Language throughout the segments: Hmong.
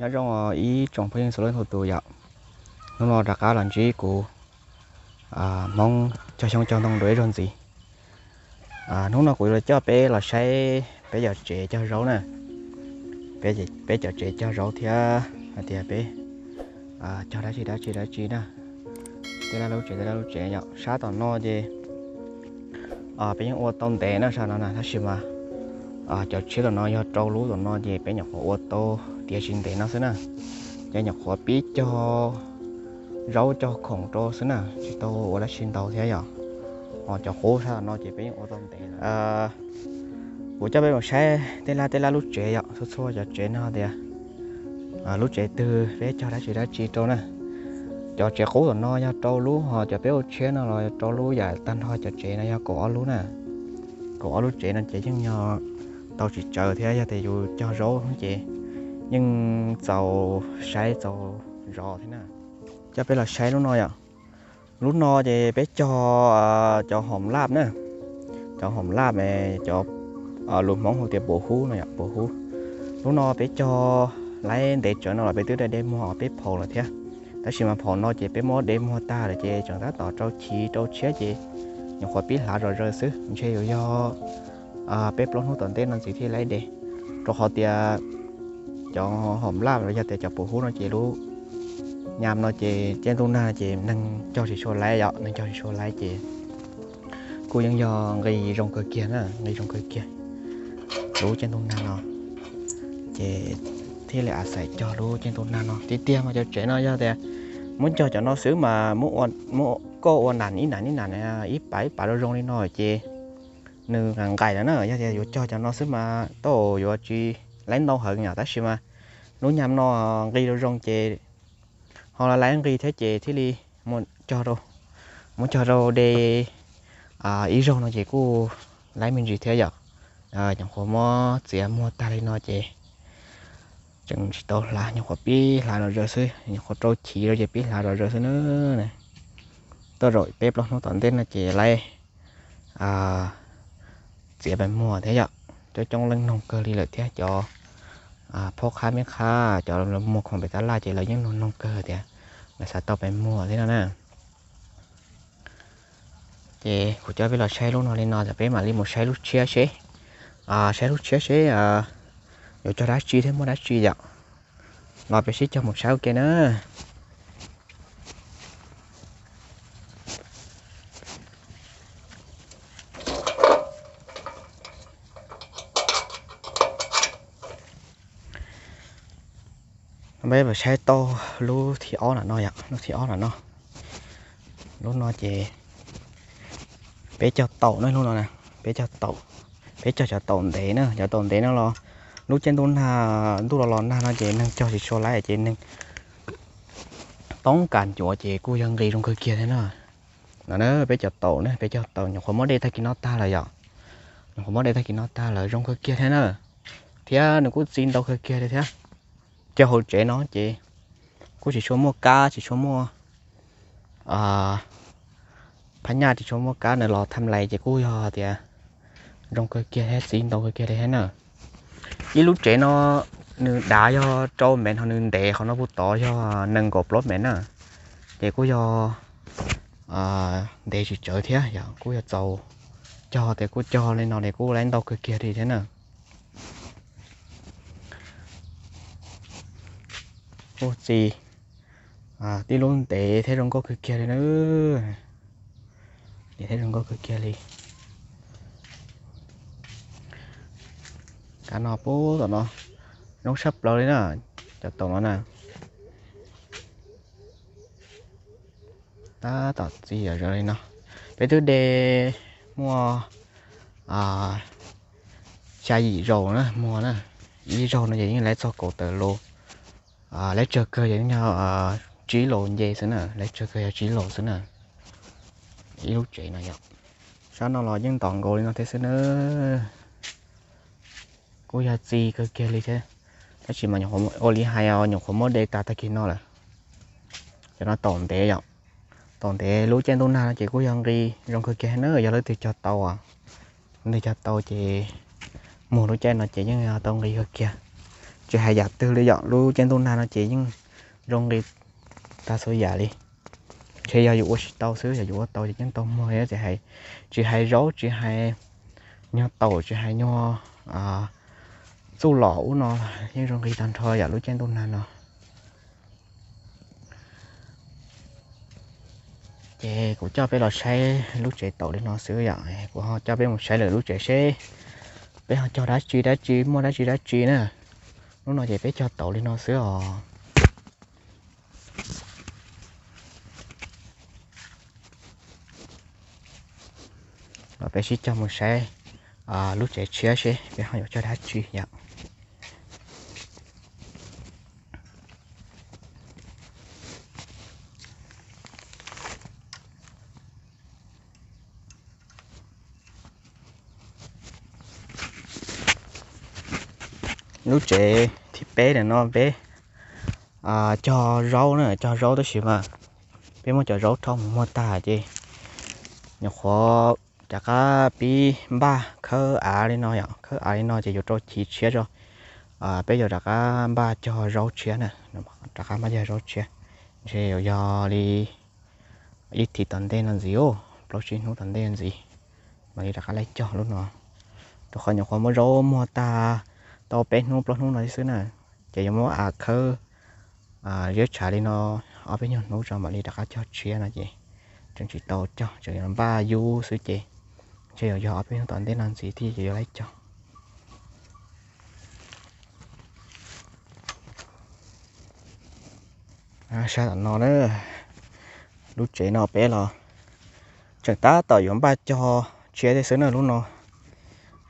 Nyob zoo ib tsoom phooj ywg txhua leej txhua tus yom. Hnub no rov qab los ntsib kuv Hmoob cog xyoob cog ntoo dua ib zaug ntxiv. Hnub no kuv yuav coj peb los saib peb cov tsev cog zaub na. Peb cov tsev cog zaub thiab hais tias peb cog dab tsi dab tsi dab tsi na. Tej laj lub tsev tej laj lub tsev yom, sab tom no ces peb yeej ua tau ntev na sab no na, tab sis mas cov tshiab tom no yog rau lub tom no ces peb nyuam qhuav ua tau tiav tsis ntev no xwb na. Ces nyuam qhuav pib cog zaub cog khoom rau xwb na, tsis tau ua dab tsi ntau thiab yom. Ho cov qub sab tom no ces peb yeej ua tau ntev lawm. Kuv coj peb mus saib tej laj tej laj lub tsev yom, txhua txhua cov tsev no tias lub tsev twg peb cog dab tsi dab tsi rau na. Cov tsev qub tom no yog rau lub, ho cov peb ua tshiab no los yog rau lub, yam tag nrho cov tsev no yog kaum ob lub na. Kaum ob lub tsev no ces yeej yog tau tsis tsawg thiab, yog tias yus cog zaub ces yeej txaus saib txaus zov thiab na. Coj peb los saib lub no yom. Lub no ces peb cog cov hoom laj na, cov hoom laj, cov lus Hmoob hu tias pum hub no yom, pum hub. Lub no peb cog laib ntev tsawv no los peb twb dai dej muag peb phaum lawm thiab, tab sis mas phaum no ces peb muab dej muag tag lawm ces tseem tab tom rau chiv rau tshiab ces nyuam qhuav pib hlav zom zaws xwb, ntshe yuav yog peb plaub hnub tom ntej no ntxiv thiaj laib dej, rau qhov tias cov hoom laj los yog tias cov pum hub no ces lub nyam no ces caij ntuj nag ces neeg cog tsis tshua laib yom, neeg cog tsis tshua laib ces kuj yeej yog nqi zoo kawg kiag na, nqi zoo kawg kiag lub caij ntuj nag no. Ces thiaj li a xais cog lub caij ntuj nag no tiag tiag mas cov tsev no yog tias muab cog cov no xwb mas muab koj ua nas ib nas ib nas ib pas ib pas rau zoo li no ces nws nqaim nqaim lawm na. Yog tias yuav cog cov no xwb mas tau yuav tsis laib ntau heev yom, tab sis mas lub nyam no nqi rau zoo ces ho laib nqi thiab ces thiaj li muab cog rau, muab cog rau de ib zaug no ces kuj laib me ntsis thiab yom. Nyuam qhuav muab txiav muag tag li no ces tseem tsis tau hlav, nyuam qhuav pib hlav zom zaws xwb, nyuam qhuav rau chiv rau ces pib hlav zom zaws xwb na. Tej zaum peb plaub hnub tom ntej no ces laib txiav pais muag thiab yom. Coob coob leej noog kawg li lawm thiab, cov phob qhab meb qhab, cov muag khoom pem tab laj ces lawv yeej noog noog kawg tias lawv xav tau pais muag thiab no na. Ces kuv coj peb los saib lub no li no, peb mam li mus saib lub tshiab seb, saib lub tshiab seb yuav cog dab tsi thiab muaj dab tsi yom. Los peb sib cog mus saib ua ke na. Peb mus saib tau lub thib ob na no yom, lub thib ob na no. Lub no ces peb cog taum na, lub no na, peb cog taum, peb cog cov taum ntev na, cov taum ntev no los lub caij ntuj nag, ntuj los los nag no ces neeg cog tsis tshua laib ces neeg toob kas cuav ces kuj yog nqi zoo kawg kiag thiab na. No na peb cov taum na, peb cog taum nyuam qhuav muab de tag kis no tag lawm yom, nyuam qhuav muab de tag kis no tag lawm zoo kawg kiag thiab na, thiab nws kuj txi ntau kawg kiag li thiab. Cog hauv tsev no ces kuj tsis tshua muaj kab, tsis tshua muaj phab nyaj, tsis tshua muaj kab nws los tham lais ces kuj yog tias zoo kawg kiag thiab txi ntau kawg kiag li thiab na. Ib lub tsev no nws dav yog rau mev, ho nws ntev qhov no puag tod yog nees nkaum plaub mev na, ces kuj yog ntev tsis tsawg thiab yom, kuj yog txaus cog tias kuj cog li no li kuj laib ntau kawg kiag li thiab na. Kuj txi tib lub ntev thiab zoo nkauj kawg kiag li na. Ntev thiab zoo nkauj kawg kiag li. Kab no puag tom no zoo sab plaws li na, cov taum no na. Tab tom txi zom zaws li no. Peb twb de muaj xya yim zaus na muag na. Ib zaug no ces yeej laib txog kaum tawm lus. Laib tsawg kawg yog tsib lus nce xwb na, laib tsawg kawg yog tsib lus xwb na. Ib lub tsev no yom. Sab no los yeej ntom nkaus li no thiab xwb na. Kuj yog txi kawg kiag li thiab, tab sis mas nyuam qhuav ua li hais os, nyuam qhuav muab de tas tag kis no lawm. Cov no taum ntev yom, taum ntev lub caij ntuj nag no ces kuj yog nqi zoo kawg kiag na, yog leej twg cog tau, leej twg cog tau ces muag lub caij no ces yeej yog tau nqi kawg kiag. Tsis hais yam twg li yom, lub caij ntuj nag no ces yeej zoo nqi tag txhua yam li. Ntshe yog yus ua tsis tau xwb, yog yus ua tau ces yeej tau muag li. Tsis hais, tsis hais zaub, tsis hais nyuag taum, tsis hais nyuag txuj lom ub no, yeej zoo nqi tag nrho yom lub caij ntuj nag no. Ces kuv coj peb los saib lub tsev taum li no xwb yom, kuv ho coj peb mus saib lwm lub tsev seb peb ho cog dab tsi dab tsi, muaj dab tsi dab tsi na. Lub no ces peb cog taum li no xwb os. Los peb sib cog mus saib lub tsev tshiab seb peb ho yuav cog dab tsi yom. Lub tsev thib peb ntawm no peb cog zaub na, cog zaub tab sis mas peb muab cov zaub rho mus muag tag ces nyuam qhuav rov qab pib npaj khawb av li no yom, khawb av li no ces yuav rau chiv tshiab tso. Peb yuav rov qab npaj cog zaub tshiab na, rov qab npaj cog zaub tshiab. Ntshe yuav yog li ib thim tom ntej no ntxiv, plaub tsib hnub tom ntej no ntxiv mam li rov qab laij cog lub no. Rau qhov nyuam qhuav muab zaub muag tag tau peb hnub plaub hnub no xwb na, ces yuav muab av khawb ziab tshav li no ob peb nyuag hnub tso mam li rov qab cog tshiab no ces tseem tsis tau cog, tseem yuav npaj yub xwb ces ntshe yuav yog ob peb hnub tom ntej no ntxiv thiaj yuav laij cog. Sab tom no na, lub tsev no peb los tseem tab tom yuav npaj cog tshiab thiab xwb na lub no.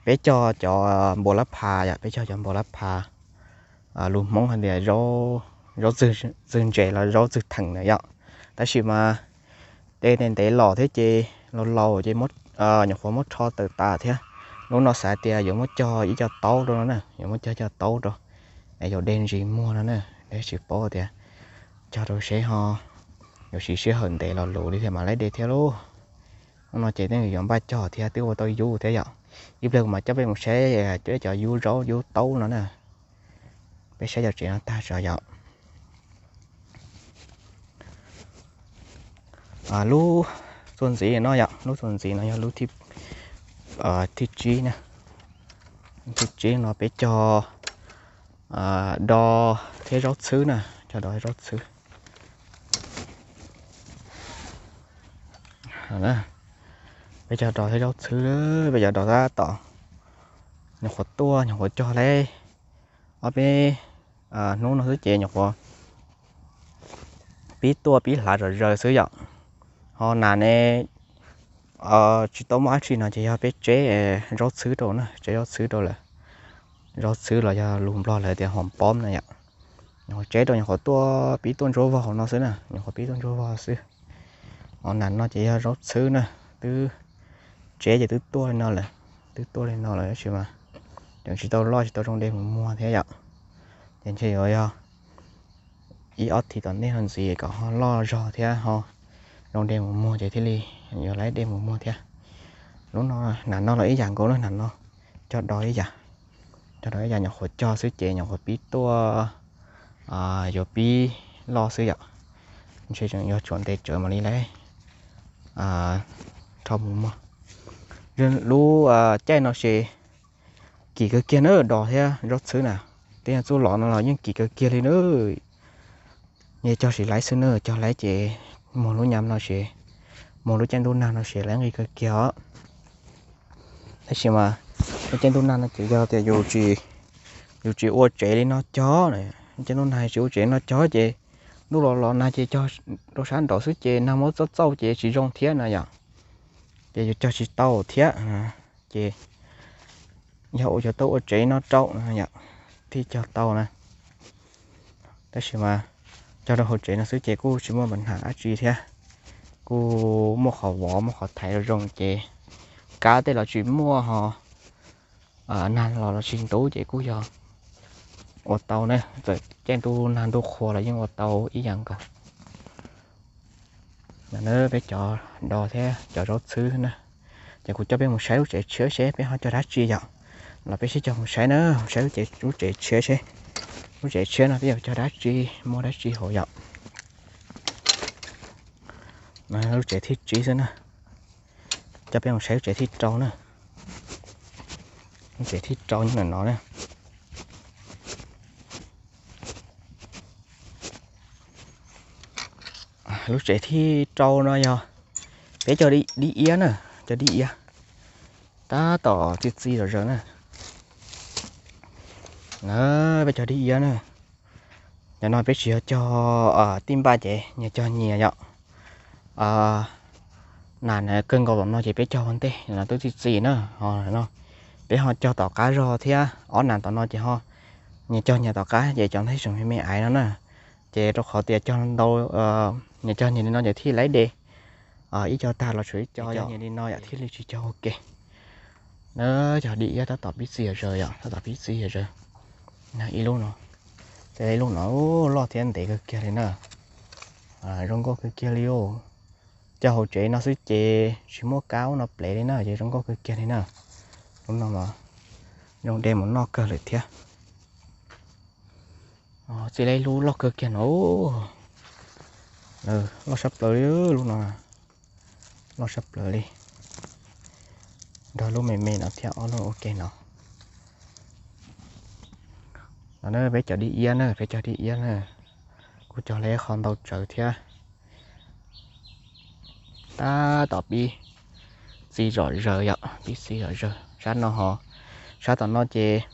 Peb cog cov npua lab pha yom, peb cog cov npua lab pha lus Hmoob hais tias zaub txwg ntses los zaub txwg theem na yom. Tab sis mas tej ntev ntev los thiab ces laus laus ces nyuam qhuav muab rho tawm tas thiab. Lub no xav tias yuav muab cog ib co taub rau no na, yuav muab cog ib co taub rau es yuav de ntsis muag no na, tab sis paub tias cog rau seb ho yuav siv sij hawm ntev los luv li thiaj mam laij de thiab lauj. Lub no ces twb yuav npaj cog thiab twb ua tau yub thiab yom. Ib pliag kuv mam coj peb mus saib cov yub zaub yub taub no na. Peb saib cov tsev no tag tso yom. Lub txuas ntxiv no yom, lub txuas ntxiv no yog lub thib tsib na. Thib tsib no peb cog do thiab zaub txhwb na, cog do thiab zaub txhwb. Peb cog do thiab zaub txhwb, peb cog do tab tom nyuam qhuav tuaj nyuam qhuav cog lawm ob peb hnub no xwb ces nyuam qhuav pib tuaj pib hlav zom zaws xwb yom. Ho nas ne tsis tau muaj dab tsi no ces yog peb tseb zaub txhwb rau na, tseb zaub txhwb rau lawm. Zaub txhwb los yog lus Nplog lawv tias hom pob na yom. Nyuam qhuav tseb rau nyuam qhuav tuaj pib tuaj ntsuab vog hauv no xwb na, nyuam qhuav pib tuaj ntsuab vog xwb. Ho nas no ces yog zaub txhwb na, twb tseb ces twb tuaj li no lawm, twb tuaj li no lawm tab sis mas tseem tsis tau loj tsis tau zoo de mus muag thiab yom. Ces ntshe yuav yog ib ob thim tom ntej no ntxiv kom ho loj zog thiab ho zoo de mus muag ces thiaj li yuav laib de mus muag thiab. Lub no, nas no los ib yam nkaus na, nas no cog do ib yam, cog do ib yam, nyuam qhuav cog xwb ces nyuam qhuav pib tuaj, yuav pib loj xwb yom. Ntshe tseem yuav tshuam ntev tsawv mam li laib rho mus muag. Lub caij no ces kim kawg kiag na, do thiab zaub txhwb na, tej txuj lom no los yeej kim kawg kiag li na. Yeej cog tsis laib xwb na, cog laib ces muag lub nyam no ces, muag lub caij ntuj nag no ces laib nqi kawg kiag os. Tab sis mas lub caij ntuj nag no ces yog tias yus tsis ua tsev li no cog, caij ntuj nag tsis ua tsev li no cog ces ntuj los los nag ces cog rau sab nraud xwb ces nag muab txauj txauj ces tsis zoo thiab no yom. Ces yus cog tsis tau thiab, ces yog ua cov tuaj ua tsev no rau yom, thiaj cog tau na. Tab sis mas cog rau hauv tsev no xwb ces kuj tsis muaj npa nham dab tsi thiab, kuj muaj qhov vov muaj qhov thaiv zoo zoo ces kab tej los tsis muaj ho, nag los los tsis ntub ces kuj yog ua tau na, txawm caij ntuj nag ntuj qhua los yeej ua tau ib yam nkaus. Peb cov do thiab cov zaub txhwb na, ces kuv coj peb mus saib lub tsev tshiab seb peb ho cog dab tsi yom. Los peb sib cog mus saib na, mus saib lub tsev tshiab seb. Lub tsev tshiab no peb yuav cog dab tsi, muab dab tsi hauv yom. Lub tsev thib tsib xwb na. Coj peb mus saib lub tsev thib rau na. Lub tsev thib rau nyob ntawm no na. Lub tsev thib rau no yog peb cog dib iab na, cog dib iab. Tab tom txi txiv zom zaws na. Peb cog dib iab na. Cov no peb tsis yog cog tij npaj ces nyias cog nyias yom. Nas kawg nkaus los no ces peb cog ua ntej no twb txi txiv na. Ho no peb ho cog tom qab zog thiab, ob nas tom no ces ho nyias cog nyias tom qab ces cov ntawd tseem me me aiv no na. Ces rau qhov tias cog ntau, nyias cog nyias li no ces thiaj laib de. Ib co tag los tshuav ib co, cog nyias li no yom thiaj li tsis cog ua ke. Na, cog dib iab tab tom pib txi zom zaws yom, tab tom pib txi zom zaws. Ib lub no, ib lub no loj thiab ntev kawg kiag li na. Zoo nkauj kawg kiag li os. Cog hauv tsev no xwb ces tsis muaj kab no plev li na, ces zoo nkauj kawg kiag li na. Lub no mas zoo de mus noj kawg lawm thiab. Txi lawm ib lub loj kawg kiag no. Loj sab plaws li lub no, loj sab plaws li. Nrog lub me me no thiab ob lub ua ke no. No peb cog dib iab na, peb cog dib iab na. Kuj cog lawm qhov ntau tsawv thiab. Tab tom pib txi zom zaws yom, pib txi zom zaws. Sab no ho, sab tom no ces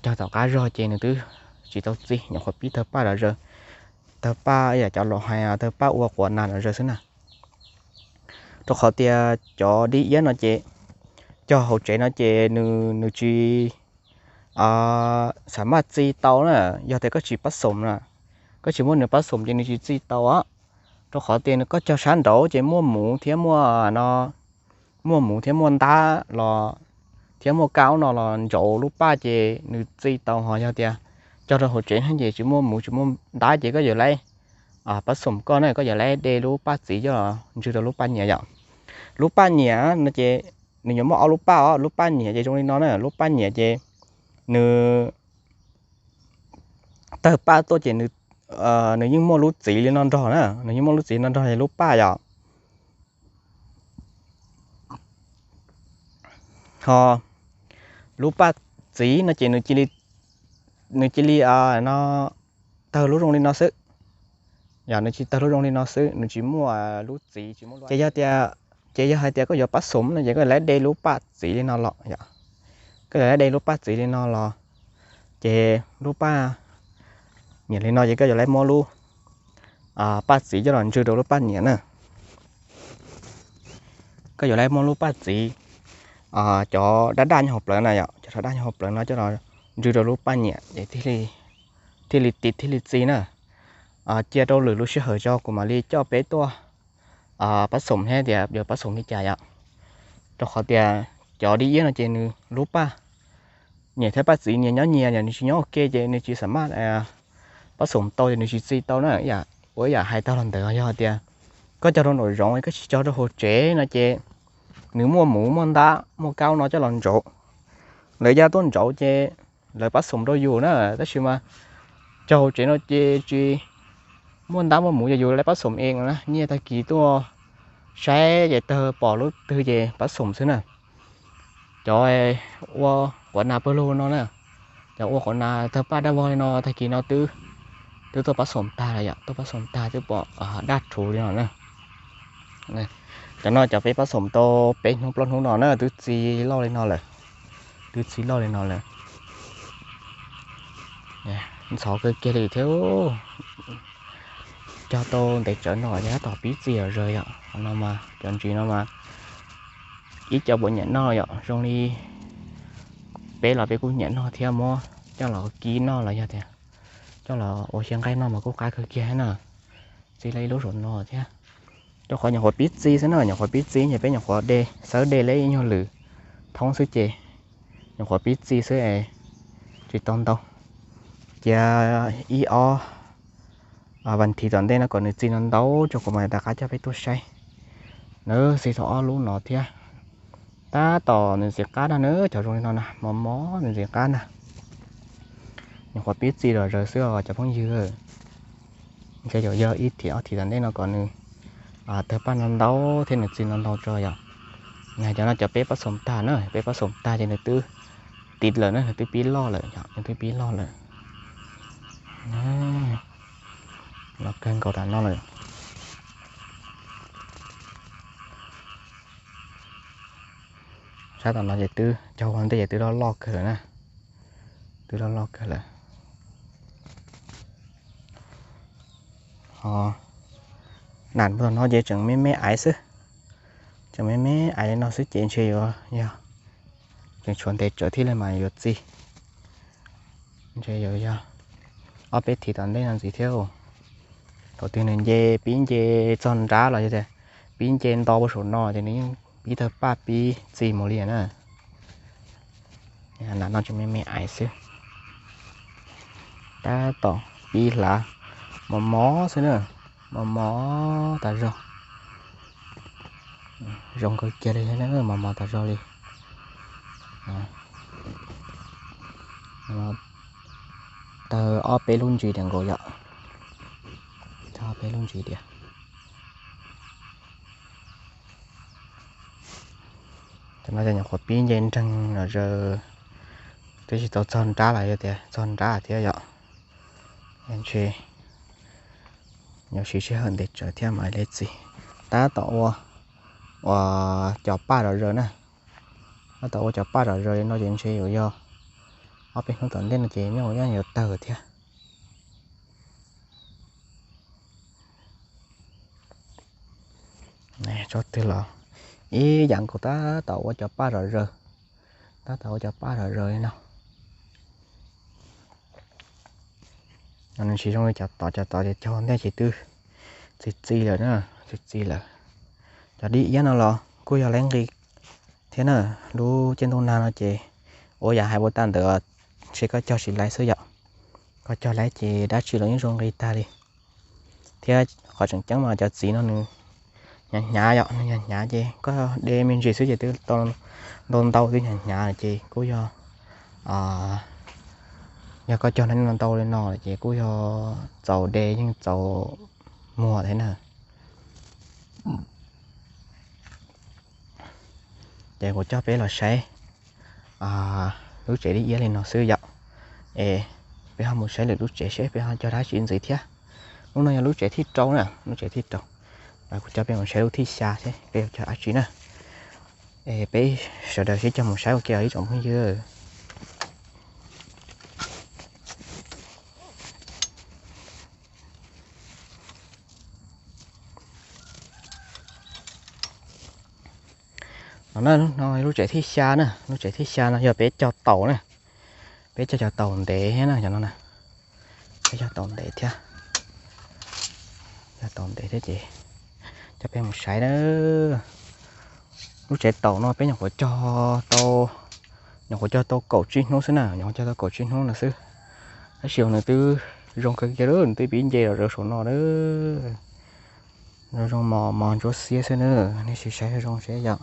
cog tom qab zog ces nws twb tsis tau txi, nyuam qhuav pib tawg paj zom zaws. Tawg paj yam cov laus hais tawg paj ua quav nas zom zaws xwb na. Rau qhov tias cov dib iab no ces cog hauv tsev no ces nws tsis xam maj txi tau na. Yog tias koj tsis pab xoom na, koj tsis muab nws pab xoom ces nws tsis txi tau os. Rau qhov tias nws koj cog sab nraud ces muaj muv thiab muaj no, muaj muv thiab muaj ntab los, thiab muaj kab no los ntsauv lub paj ces nws txi tau. Ho yog tias cog rau hauv tsev no ces tsis muaj muv tsis muaj ntab ces koj yuav laib pab xoom koj na, koj yuav laib de lub paj txiv coj los ntswg rau lub paj nyiam yom. Lub paj nyiam no ces nws yuav muaj ob lub paj os, lub paj nyiam ces zoo li no na, lub paj nyiam ces nws tawg paj tuaj ces nws yeej muaj lub txiv li no nrog na, nws yeej muaj lub txiv no nrog lub paj yom. Ho lub paj txiv no ces nws cia li no tawg lub zoo li no xwb. Yog nws tsis tawg lub zoo li no xwb, nws tsis muaj lub txiv tsis muaj lub, ces yog tias, ces yog hais tias koj yuav pab xoom no ces koj yuav laib de lub paj txiv li no los yom. Koj yuav laib de lub paj txiv li no los, ces lub paj nyiam li no ces koj yuav laib muab lub paj txiv coj los ntswg rau lub paj nyiam na. Koj yuav laib muab lub paj txiv cov daj daj nyob hauv plawv na yom, cov daj daj nyob hauv plawv no coj los ntswg rau lub paj nyiam ces thiaj li tiv thiaj li txi na. Cia rau lwm lub sij hawm tso kuv mam li coj peb tuaj pab xoom thiab tias yuav pab xoom li cas yom. Rau qhov tias cov dib iab no ces nws lub paj nyiam thiab paj txiv nyias nyob nyias, yog nws tsis nyob ua ke ces nws tsis xam maj pab xoom tau ces nws tsis txi tau na. Ua ib yam hais tau los ntawd, yog tias koj cog rau nraum zoov koj tsis cog rau hauv tsev no ces nws muaj muv muaj ntab muaj kab no coj los ntsauv, lawv ya tuaj ntsauv ces lawv pab xoom rau yus na. Tab sis mas cog hauv tsev no ces tsis muaj ntab muaj muv, yog yus laib pab xoom eng na, nyiaj tag kis tuaj saib ces tawg pom lub twg ces pab xoom xwb na. Cov ua quav nas pawg lug no na, cov ua quav nas tawg paj daj vog li no tag kis no twb, twb tuaj pab xoom tag lawm yom, tuaj pab xoom tag twb pom daj rhuv li no na. Cov no cov peb pab xoom tau peb hnub plaub hnub no na twb txi loj li no lawm, twb txi loj li no lawm. Ntxhov kawg kiag li thiab. Cog tau ntev tsawv no ces tab tom pib txi zom zaws yom. Qhov no mas cov ntsis no mas ib co puas nyiam noj yom, zoo li peb los peb kuj nyiam noj thiab, muab coj los kib noj los yog tias coj los ua xyaw nqaij noj mas kuj qab kawg kiag na. Txi lawm ib lub saum no thiab. Rau qhov nyuam qhuav pib txi xwb na, nyuam qhuav pib txi ces peb nyuam qhuav de, xawb de lawm ib nyuag lwm thoob xwb ces nyuam qhuav pib txi xwb es tsis tau ntau. Cia ib ob vas thiv tom ntej no kom nws txi no ntau tso kuv mam rov qab coj peb tuaj saib. Nws txi tau ob lub no thiab. Tab tom nws ntxim qab na, nws cov zoo li no na, mos mos nws ntxim qab na. Nyuam qhuav pib txi zom zaws xwb os cov phooj ywg. Ntshe yuav yog ib thim ob thim tom ntej no kom nws tawg paj ntau ntau thiab nws txi ntau ntau tso yom. Nws hais cov no cov peb pab xoom tag na, peb pab xoom tag ces nws twb tiv lawm na, nws twb pib loj lawm yom, nws twb pib loj lawm. Los kawg nkaus tas no lawm. Sab tom no ces twb cog ua ntej ces twb loj loj kawg lawm na. Twb loj loj kawg lawm. Ho nam tom no ces tseem me me aiv xwb. Tseem me me aiv li no xwb ces ntshe yuav yog tseem tshuav ntev tsawv thiab li mas yuav txi. Ntshe yuav yog ob peb thim tom ntej no ntxiv thiab. Thaum twg nws nce pib nce txog nrab los yog tias pib nce nto ua saum no ces nws yeej pib tawg paj pib txi mus li na. Nam no tseem me me aiv xwb. Tab tom pib hlav mos mos xwb na, mos mos tas zog. Zoo kawg kiag li thiab na, mos mos tas zog li. Tawg ob peb lub ntsis diam nkaus yom. Tawg ob peb lub ntsis diam. Tam no ces nyuam qhuav pib nce nreeg los zaws, twb tsis tau txog nrab los yog tias txog nrab thiab yom. Ntshe yuav siv sij hawm ntev tsawv thiab mam li txi. Tab tom ua, ua cov paj zom zaws na. Tab tom ua cov paj zom zaws li no ces ntshe yuav yog ob peb hnub tom ntej no ces nyuj nyuj yuav tawg thiab. Tsob twg los ib yam nkaus, tab tom ua cov paj zom zaws. Tab tom ua cov paj zom zaws li no. Nws tsis zoo li cov tod, cov tod ces cog ntej ces twb txi txi lawm na, txi txi lawm. Cov dib iab no los kuj yog laib nqi thiab na. Lub caij ntuj nag no ces ua yam hais ua tag ntawd, ntshe koj cog tsis laib xwb yom. Koj cog laib ces dab tsi los yeej zoo nqi tag li. Thiab qhov tseem ceeb mas cov txiv no nws hnyav hnyav yom, nws hnyav hnyav ces koj de me ntsis xwb ces twb tau ntau ntau, twb hnyav hnyav ces kuj yog, yog koj cog ntau ntau li no ces kuj yog txaus de yeej txaus muag thiab na. Ces kuv coj peb los saib lub tsev dib iab li no xwb yom. Es peb ho mus saib lwm lub tsev seb peb ho cog dab tsi ntxiv thiab. Lub no yog lub tsev thib rau na, lub tsev thib rau. Kuv coj peb mus saib lub thib xya seb peb yuav cog dab tsi na. Es peb sawv daws sib cog mus saib ua ke os ib tsoom phooj ywg. No na, no lub tsev thib xya na, lub tsev thib xya no yog peb cog taum na. Peb cog cov taum ntev thiab na, cov no na. Peb cog taum ntev thiab. Cog taum ntev thiab ces coj peb mus saib na. Lub tsev taum no peb nyuam qhuav cog tau, nyuam qhuav cog tau kaum tsib hnub xwb na, nyuam qhuav cog tau kaum tsib hnub no xwb. Tab sis nws twb zoo kawg kiag lawm, nws twb pib nce los rau saum no lawm. Zoo zoo mos mos ntsuab xiab xwb na, nej sim saib zoo seb yom.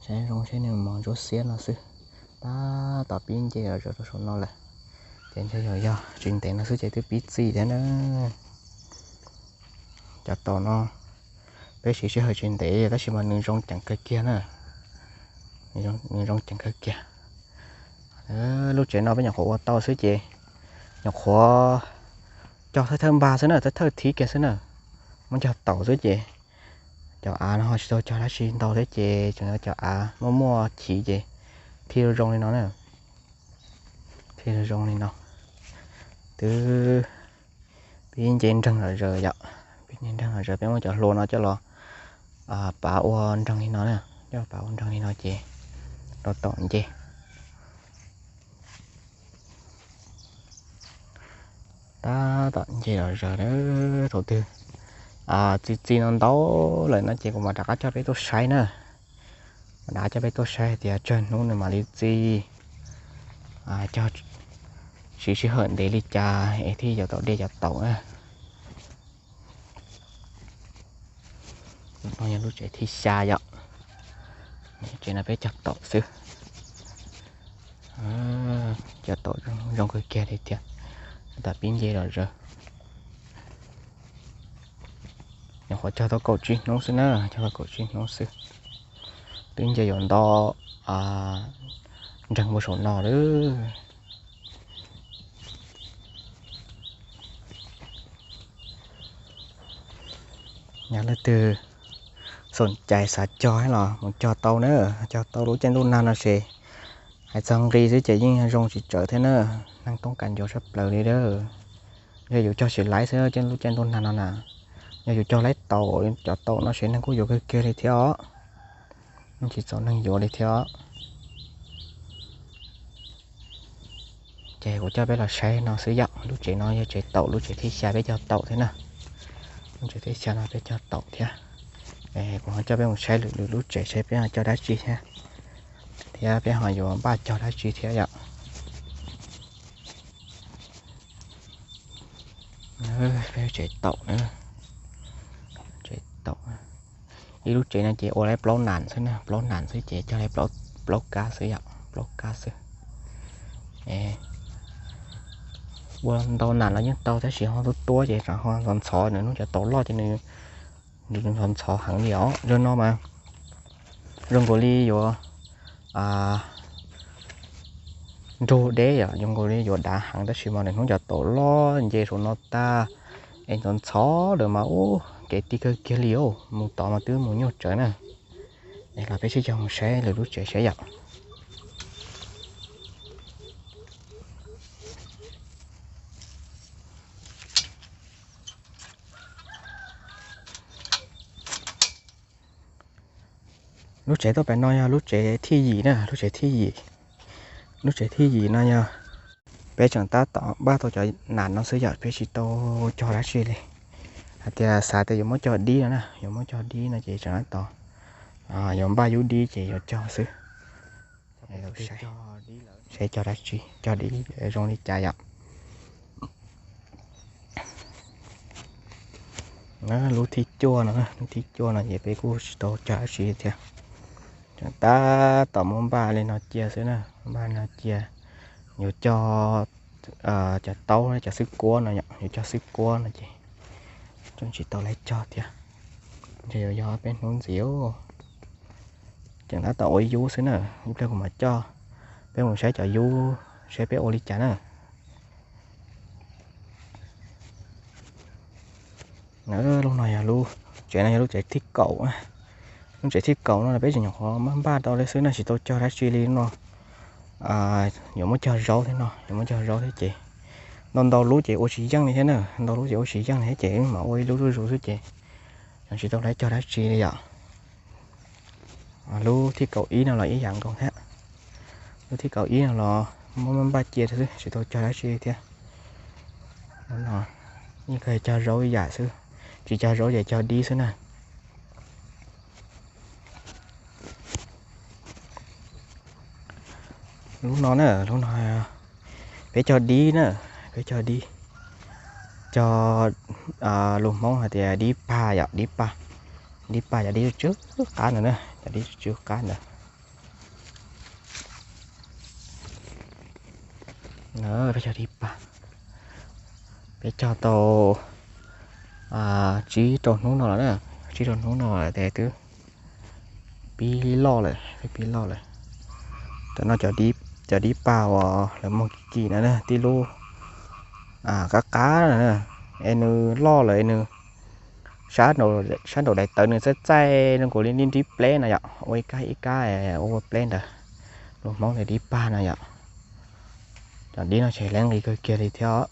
Saib zoo seb nws mos ntsuab xiab no xwb. Tab tom pib nce los rau saum no lawm. Ces ntshe yog, yog tsis ntev no xwb ces twb pib txi thiab na. Cov taum no peb siv sij hawm tsis ntev tab sis mas nws zoo ceev kawg kiag na. Nws zoo ceev kawg kiag. Lub tsev no peb nyuam qhuav ua tau xwb ces nyuam qhuav cog thawj thawj npag xwb na, thawj thawj thib kiag xwb na. Muab cog taum xwb ces cov av no ho tsis tau cog dab tsi ntau thiab ces tseem yog cov av muaj muaj chiv ces thiaj zoo li no na. Thiaj zoo li no. Twb pib nce nreeg los zaws yom, pib nce nreeg los zaws peb muab cov hlua no coj los pav ua nreeg li no na, coj pav ua nreeg li no ces rau tom nce. Tab tom nce los zaws na, thaum twg txi txi no ntau lawm no ces kuv mam rov qab coj peb tuaj saib na. Mam rov qab coj peb tuaj saib hais tias tsawg hnub nws mam li txi, cog siv sij hawm ntev li cas es thiaj yuav tau de cov taum na. No yog lub tsev thib xya yom. Tsev no peb cog taum xwb. Cov taum zoo kawg kiag li thiab, tas pib nce los zaws. Nyuam qhuav cog tau kaum tsib hnub xwb na, cog tau kaum tsib hnub xwb, twb nce yuav nto nreeg mus saum no lawm. Yog leej twg xoom cai xav cog los mus cog tau na, cog tau lub caij ntuj nag no ces hais txog nqi xwb ces yeej zoo tsis tsawg thiab na, neeg toob kas ncuav sab plaws li lawm. Yog yus cog tsis laib xwb ces lub caij ntuj nag no na, yog yus cog laib taum cov taum no ces neeg kuj yuav kawg kiag li thiab os, yeej tsis txaus neeg yuav li thiab os. Ces kuv coj peb los saib no xwb yom, lub tsev no yog tsev taum lub tsev thib xya peb cog taum thiab na. Lub tsev thib xya no peb cog taum thiab. Kuv ho coj peb mus saib lwm lub tsev saib peb ho cog dab tsi thiab, thiab peb ho yuav npaj cog dab tsi thiab yom. Peb tsev taum na, tsev taum. Ib lub tsev no ces ua laib plaub nas xwb na, plaub nas xwb ces cog laib plaub kab xwb yom, plaub kab xwb. Ua ntau nas los yeej tau tab sis ho tuab tuab ces tsam ho ntxhov ntxhov, nws hnub cov taum loj ces nws ntxhov ntxhov heev li os. Zaum no mas zoo nkaus li yuav nrug deb yom, zoo nkaus li yuav dav heev tab sis mas nws hnub cov taum loj nce saum no tag es ntxhov ntxhov lawm mas ub kev ti kawg kiag li os, mus tod mas twb mus nyuaj tsawv na. Es los peb sib cog mus saib lwm lub tsev saib yom. Lub tsev tuaj pem no yog lub tsev thib yim na, lub tsev thib yim. Lub tsev thib yim no yog peb tseem tab tom npaj tau cov nas no xwb yom, peb tsis tau cog dab tsi li. Hais tias xav tias yuav muab cog dib no na, yuav muab cog dib no ces tseem tab tom yuav npaj yub dib ces yuav cog xwb. Saib cog dab tsi, cog dib zoo li cas yom. Lub thib cuaj no, lub thib cuaj no ces peb kuj tsis tau cog dab tsi thiab. Tseem tab tom muab npaj li no cia xwb na, npaj no cia. Yuav cog cov taub, cov xwb kuab no yom, yuav cog xwb kuab no ces tseem tsis tau laib cog thiab. Ntshe yuav yog peb hnub ntxiv. Tseem tab tom ua ib yub xwb na, ib pliag kuv mam coj peb mus saib cov yub, saib peb ua li cas na. Lub no yog lub tsev, no yog lub tsev thib kaum. Lub tsev thib kaum no peb tseem nyuam qhuav npaj npaj tau li xwb no, tsis tau cog dab tsi li no. Yuav muab cog zaub thiab no, yuav muab cog zaub thiab ces ntau ntau lub ces ua tsis yeej li thiab na, ntau lub ces ua tsis yeej li thiab ces mam ua ib lub zuj zus xwb ces tsis tau laib cog dab tsi li yom. Lub thib kaum ib no los ib yam nkaus thiab. Lub thib kaum ib no los muab npaj cia xwb tsis tau cog dab tsi li thiab. Yeej kawg cog zaub ib yam xwb, tsis cog zaub ces cog dib xwb na. Lub no na, lub no peb cog dib na, peb cog dib, cog lus Hmoob hais tias dib pag yom, dib pag. Dib pag cov dib tsw qab ntawd na, cov dib tsw qab ntawd. Peb cog dib pag, peb cog tau tsib rau hnub no lawm na, tsib rau hnub no lawm ces twb pib loj lawm, pib loj lawm. Cov no cov dib pag uas lawv muag kim kim na, tib lub qab qab na, es nws loj lawm es nws sab nraum daim tawv nws txaij txaij zoo nkaus li nrib pleb no yom, ua ib kab ib kab ua pleb ntawd. Lus Hmoob tias dib pag no yom. Cov dib no ces laib nqi kawg kiag li thiab.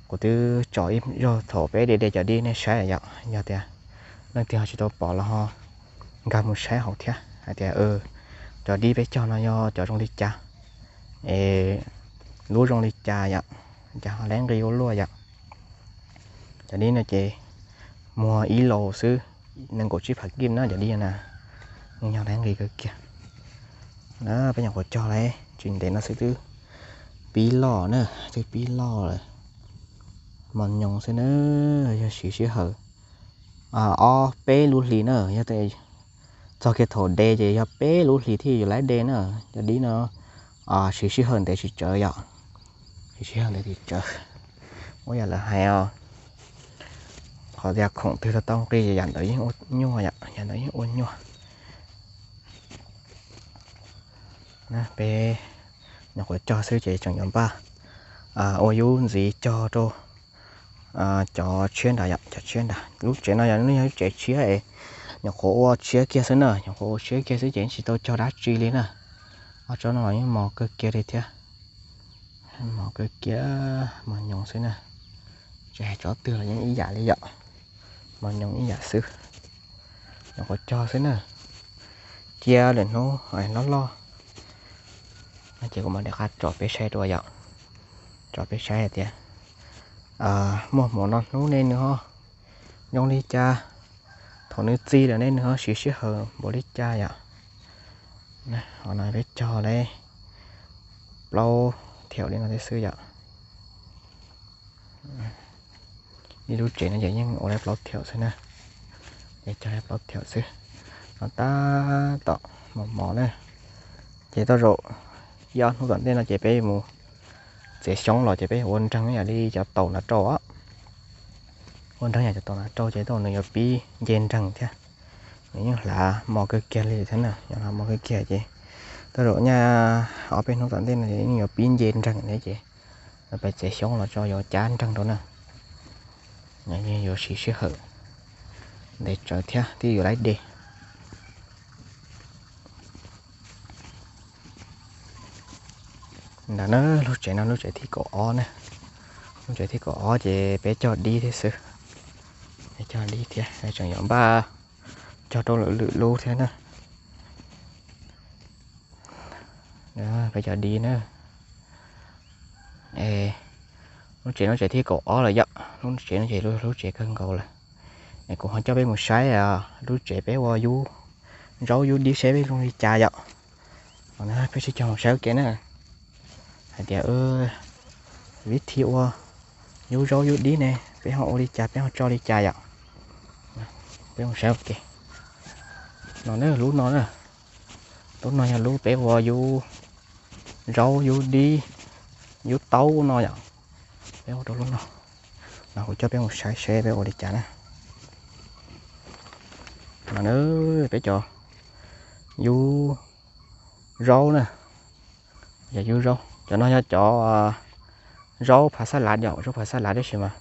Kuv twb tso ib zaug thaum peb de de cov dib nej saib yom, yog tias leej twg ho tsis tau pom los ho nkag mus saib hauv thiab hais tias cov dib peb cog no yog cov zoo li cas, es lub zoo li cas yom, cas ho laib nqi ua luaj yom. Cov dib no ces muag ib laus xwb, nees nkaum tsib phav kij na cov dib na, yeej yog laib nqi kawg kiag. Peb nyuam qhuav cog lawm tsis ntev no xwb twb pib loj na, twb pib loj lawm. Mos nyoos xwb na, yog siv sij hawm ob peb lub hlis na, yog txog kiag thaum de ces yog peb lub hlis thiaj yuav laib de na. Cov dib no siv sij hawm ntev tsis tsawg yom, siv sij hawm ntev tsis tsawg. Muab yam lawv hais os, qhov tias khoom twg tau nqi yam ntawd yeej ua nyuaj yom, yam ntawd yeej ua nyuaj. Peb nyuam qhuav cog xwb ces tseem yuav npaj ua yub ntxiv cog rau cov tshiab nrad yom, cov tshiab nrad. Lub tsev no yog lub tsev tshiab es nyuam qhuav ua tshiab kiag xwb na, nyuam qhuav ua tshiab kiag xwb ces tsis tau cog dab tsi li na. Ob tsob no los yeej mos kawg kiag li thiab, mos kawg kiag, mos nyoos xwb na. Tsis hais tsob twg los yeej ib yam li yom, mos nyoos ib yam xwb. Nyuam qhuav cog xwb na, cia lwm hnub loj loj no ces kuv mam li qab tsom peb saib dua yom, tsom peb saib hais tias muaj hmo no hnub nej nws ho zoo li cas, thaum nws txi lawm nej nws ho siv sij hawm npaum li cas yom. Qhov no peb cog li plaub thiaum li no thiab xwb yom. Ib lub tsev no ces yeej ua li plaub thiaum xwb na, ces cog li plaub thiaum xwb. No tab tom mos mos na, ces tej zaum ib ob hnub tom ntej no ces peb mus txiav xyoob los ces peb ua nreeg ib yam li cov taus nrad rau os. Ua nreeg yam cov taus nrad rau ces tej zaum nws yuav pib nce nreeg thiab. Nws yeej hlav mos kawg kiag li thiab na, yuav hlav mos kawg kiag ces tej zaum nyaj ob peb hnub tom ntej no ces yeej yuav pib nce nreeg thiab ces peb txiav xyoob los tso yuav cab nreeg rau na. Yuav siv sij hawm ntev tsawv thiab twb yuav laib dej. Ntawm no lub tsev no lub tsev thib kaum ob na, lub tsev thib kaum ob ces peb cog dib thiab xwb, peb cog dib thiab tseem yuav npaj cog rau lwm lub thiab na. Peb cog dib na. Lub tsev no tsev thib kaum ob lawm yom, lub tsev no ces lub tsev kawg nkaus lawm. Es kuv ho coj peb mus saib lub tsev peb ua yub zaub yub dib seb peb zoo li cas yom. Peb sib cog mus saib ua ke na, hais tias vib thi ua yub zaub yub dib ne peb ho ua li cas peb ho tso li cas yom. Peb mus saib ua ke. No na, lub no na, lub no yog lub peb ua yub zaub yub dib, yub taub no yom. Peb ua rau lub no, no kuv coj peb mus saib seb peb ua li cas na. No na, peb cov yub zaub na, yog yub zaub, cov no yog cov zaub phav xab lav yom, zaub phav xab lav tab sis mas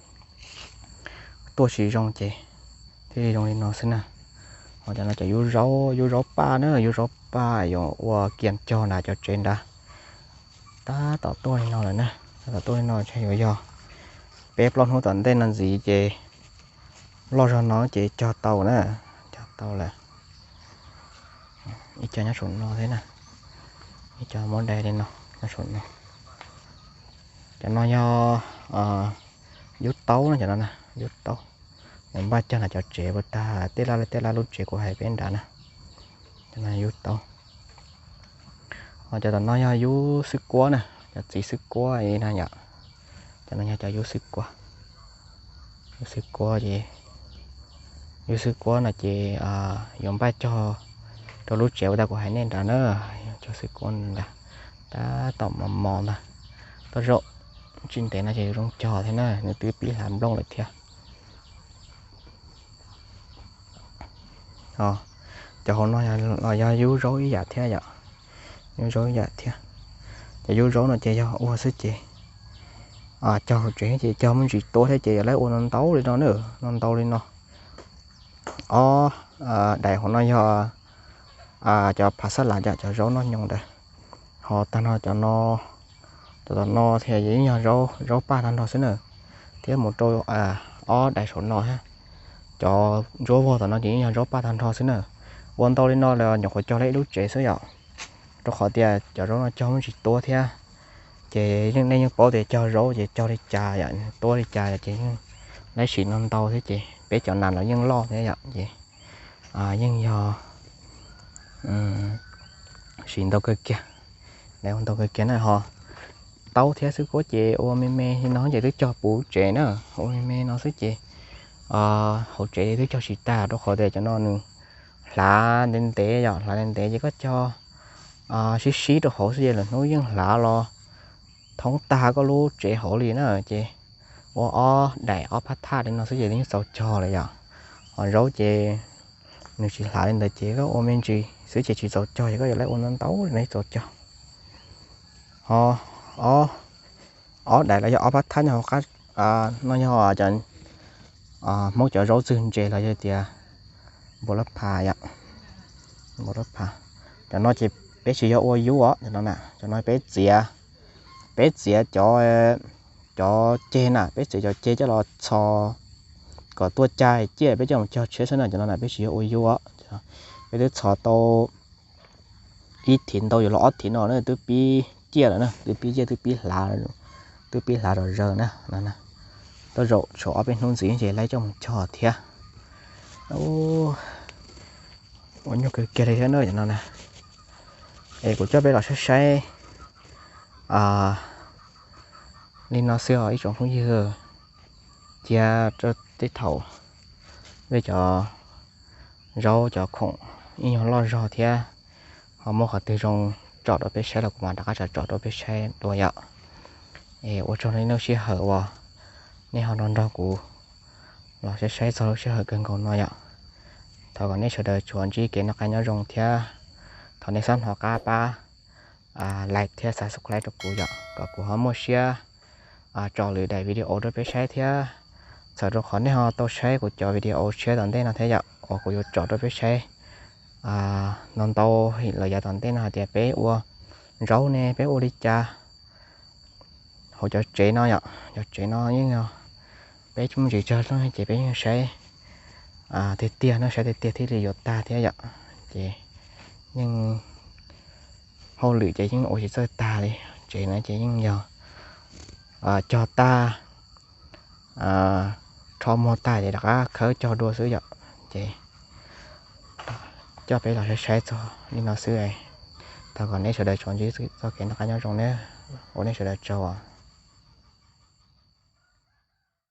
tuaj tsis zoo ces thiaj li zoo li no xwb na. Ho cov no cov yub zaub, yub zaub paj na, yub zaub paj yuav ua kiag cog nram cov tsev nrad. Tab tom tuaj li no lawm na, tab tom tuaj li no ntshe yuav yog peb plaub hnub tom ntej no ntxiv ces loj zog no ces cog tau na, cog tau lawm. Ib co nyob saum no thiab na, ib co muab dai li no nyob saum no. Cov no yog yub taub na, cov no na, yub taub. Nws npaj cog nram cov tsev puas tag, tej lab tej lab lub tsev kuv hais peb nrad na. Cov no yub taub. Ho cov tom no yog yub xwb kuab na, cov txiv xwb kuab na yom. Cov no yog cov yub xwb kuab. Yub xwb kuab ces, yub xwb kuab no ces yuav npaj cog rau lub tsev uas tau kuv hais nej nrad na, cog xwb kuab ntag. Tab tom mos mos ntag, tej zaum tsis ntev no ces yuav zoo cog thiab na, nws twb pib hlav nplooj lawm thiab. Cov hauv no los yog yub zaub ib yam thiab yom, yub zaub ib yam thiab. Cov yub zaub no ces yog ua xwb ces cog hauv tsev ces cog muaj ntsis tuab thiab ces yog lawv ua no ntau li no na, no ntau li no. Ob daim hauv no yog cov phav xab lav yom, cov zaub noj nyoos ntawd. Ho tag no cov no, cov tom no thiaj yeej yog zaub paj tag nrho xwb na, thiab mus rau ob daim saum no thiab. Cov ntsuab vog tom no ces yeej yog zaub paj tag nrho xwb na. Ua ntau li no los nyuam qhuav cog lawv ib lub tsev xwb yom, rau qhov tias cov zaub no cog muaj ntsis tuab thiab. Ces nej yeej paub tias cog zaub ces cog li cas yom, tuab li cas ces yeej lawv siv no ntau thiab ces peb cov nas los yeej loj thiab yom ces yeej yog siv ntau kawg kiag, lawv ua ntau kawg kiag na. Ho taub thiab xwb kuab ces ua me me li no ces twb cog puv tsev na, ua me me no xwb ces hauv tsev twb cog tsis tag rau qhov tias cov no nws hlav ntev ntev yom, hlav ntev ntev ces koj cog sib sib rau hauv xwb ces lwm hnub yeej hlav los thoob tag koj lub tsev hauv li na. Ces ua ob daim ob phab thaj li no xwb ces yeej txaus cog lawm yom. Ho zaub ces nws tsis hlav li ntawd ces koj ua me ntsis xwb ces tsis txaus cog, ces koj yuav tau ua ntau ntau li no txaus cog. Ho ob daim los yog ob phab thaj nyob hauv qab no yog cov Hmoob cov zaub txwg ntse los yog tias npua lab pha yom, npua lab pha. Cov no ces peb tsis yog ua yub os, cov no na, cov no peb txiav, peb txiav cov, cov ceg na, peb txiav cov ceg coj los txhos kom tuaj cag ciaj peb coj mus cog tshiab xwb na. Cov no na peb tsis yog ua yub os, peb twb txhos tau ib thiv ntau yuav luag ob thiv no na, twb pib ciaj lawm na, twb pib ciaj, twb pib hlav, twb pib hlav zom zaws na. Tej zaum tshuav ob peb hnub ntxiv ces lawv coj mus cog thiab. Ua nyuaj kawg kiag li thiab na cov no na. Es kuv coj peb los saib saib li no xwb os ib tsoom phooj ywg, thiab tej thaum peb cov zaub cov khoom ib nyuag loj zog thiab, ho muaj qhov twg zoo tsom rau peb saib los kuv mam rov qab tsom rau peb saib dua yom. Es ua tsaug nej lub sij hawm uas nej ho nrog nrog kuv los saib saib txog lub sij hawm kawg nkaus no yom. Thov kom nej sawv daws tsuas ntsib kev noj qab nyob zoo thiab thov nej txhob hnov qab pab like thiab subscribe rau kuv yom, kom kuv ho muaj siab tso lwm daim video rau peb saib thiab. Txawm rau qhov nej ho tau saib kuv cov video tshiab tom ntej no thiab yom, uas kuv yuav tso rau peb saib ntau ntau los yav tom ntej no hais tias peb ua zaub ne peb ua li cas hauv cov tsev no yom. Cov tsev no yeej yog peb muaj ntsis tsawg leej ces peb yeej saib tiag tiag no, saib tiag tiag thiaj li yuav tag thiab yom. Ces yeej hauj lwm ces yeej ua tsis txawj tag li. Tsev no ces yeej yog cog tag, rho muag tag ces rov qab khawb cog dua xwb yom. Ces coj peb los saib saib txog li no xwb. Thov kom nej sawv daws tsuas ntsib txoj kev noj qab nyob zoo nawb. Ua nej sawv daws tsaug.